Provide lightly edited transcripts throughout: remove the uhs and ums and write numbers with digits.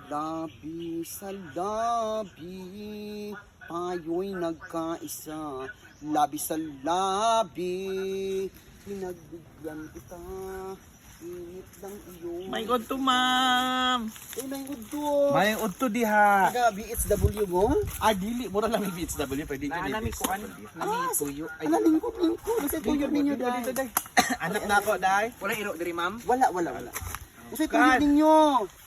Labi sa labi, tayo'y nagkaisa. Labi sa labi, pinagbigyan kita. Init lang iyo. May udto, ma'am. Ay, may udto. May udto diha. Taga BHW mo? Ah, dili mura lang yung BHW, pwede Naa dyan. nami kuan, nami tuyo. Ay, Ala, lingkod, lingkod. Kasi tuyo ninyo, Dito, dai. day. Anak na ako, day. wala iro diri, ma'am. Wala, wala, wala. Kasi tuyo Kan. ninyo.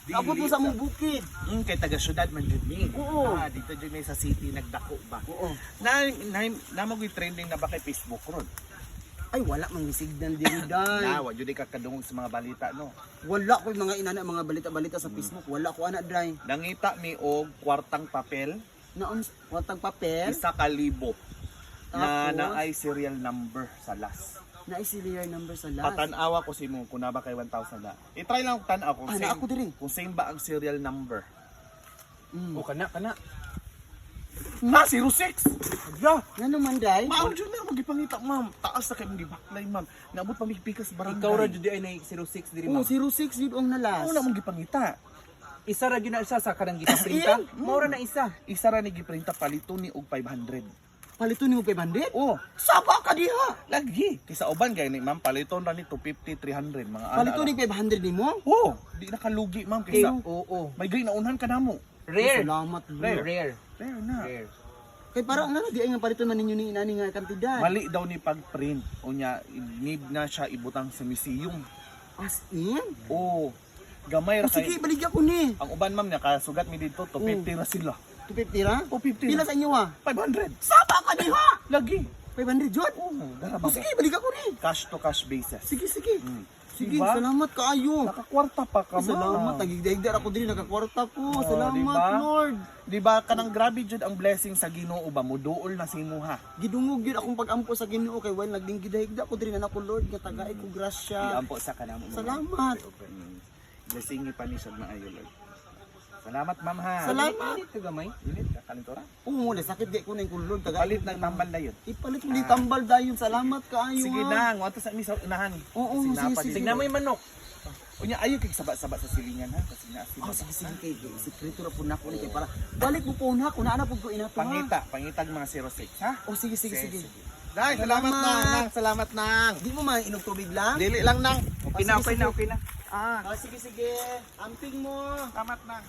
Dili Abot mo sa among bukid. Kay taga syudad man jud ni. Oo. Ah, dito jud ni sa city nagdako ba. Oo. Na na na mo trending na ba kay Facebook ron? Ay, wala mang signal diri, day. Na wa jud ka kadungog sa mga balita, no. Wala ko mga inana, mga balita-balita sa Facebook. Wala ko ana, dai. Nangita mi og kwartang papel, Naon, watang papel, 1,000 na Tapos? naay serial number sa last. Na serial number sa last. Patanawa ko si mo kung na ba kay 1,000 na. I-try lang og tan-aw kung Ah, same, na ako diri. kung same ba ang serial number. O kana kana. Na 06. Ya, Nga naman, day? Ma'am, jud na magipangita, ma'am. Taas na kay mong gibaklay, ma'am. Naabot pa mig pikas barangay. Ikaw ra jud ay nay 06 diri, Oh, ma'am. 06 yun ang nalas. Ako na mong gipangita. Isa ra gyud na siya sa kanang giprinta. Mao ra na isa. Isa ra ni giprinta, palito ni og 500. Palito ni mo 500? Oh, Saba ka diha! lagi. Kaysa uban gay ni ma'am, paliton ra ni 250, 300 mga ana. Palito ni 500 ni mo? Oh, di nakalugi, ma'am, Kay kaysa oo. may gay naunhan ka namo. Rare. Salamat, Lord. Rare. Rare. Rare na. Rare. Kay para nga na, di ay nga palito man ninyo ni inani nga kantidad. Mali daw ni pag-print. Unya, need na siya ibutang sa museum. As in? Oh, gamay Oh, ra sige, kay. baligya ko ni. Ang uban, ma'am, nakasugat mi dito, 250 ra sila. 250 ra? 250 Pila ra. sa inyo ah? 500. Saba ka diha! Lagi. 500 jud? Oh, dara Oh, ba? sige, baligya ko ni. Cash to cash basis. Sige, sige. Sige, Diba? salamat kaayo. Nakakwarta pa ka, ma'am. Salamat, nagigdaigda ako diri, nakakwarta ko. Oh, Salamat, diba? Lord. Di ba kanang grabe jud ang blessing sa Ginoo ba, muduol na si imuha. Gidungog yun akong pag-ampo sa Ginoo kay while nagdinggidahigda ko diri na nako, Lord, nga tagay ko grasya. Iampo sa kanamo. Salamat. Blessing ni pa ni siya maayo, Lord. Salamat, ma'am, ha. Salamat. Dito gamay. Init ka kalintura. Oo, na sakit gay ko na yung Lord tagay. Palit ng tambal na yun. Ipalit mo di tambal dayon. Salamat kaayo. Sige ha. na, ngadto sa mi sa unahan. Oo, Kasi sige, napa sige. dito. Tignan mo yung manok. Unya ayo kay saba-saba sa silingan ha kasi na sila. Oh, sige sige kay kay sekreto ra po na ko ni kay para balik mo po na ko na ana po ko inato ha. Pangita, pangitag mga 06 ha. Oh, sige sige sige. Dai, salamat nang, nang, salamat nang. Di mo man inom tubig lang? Dili lang nang. Okay na, okay na, okay na. Ah, Ah, sige sige. Amping mo. salamat nang.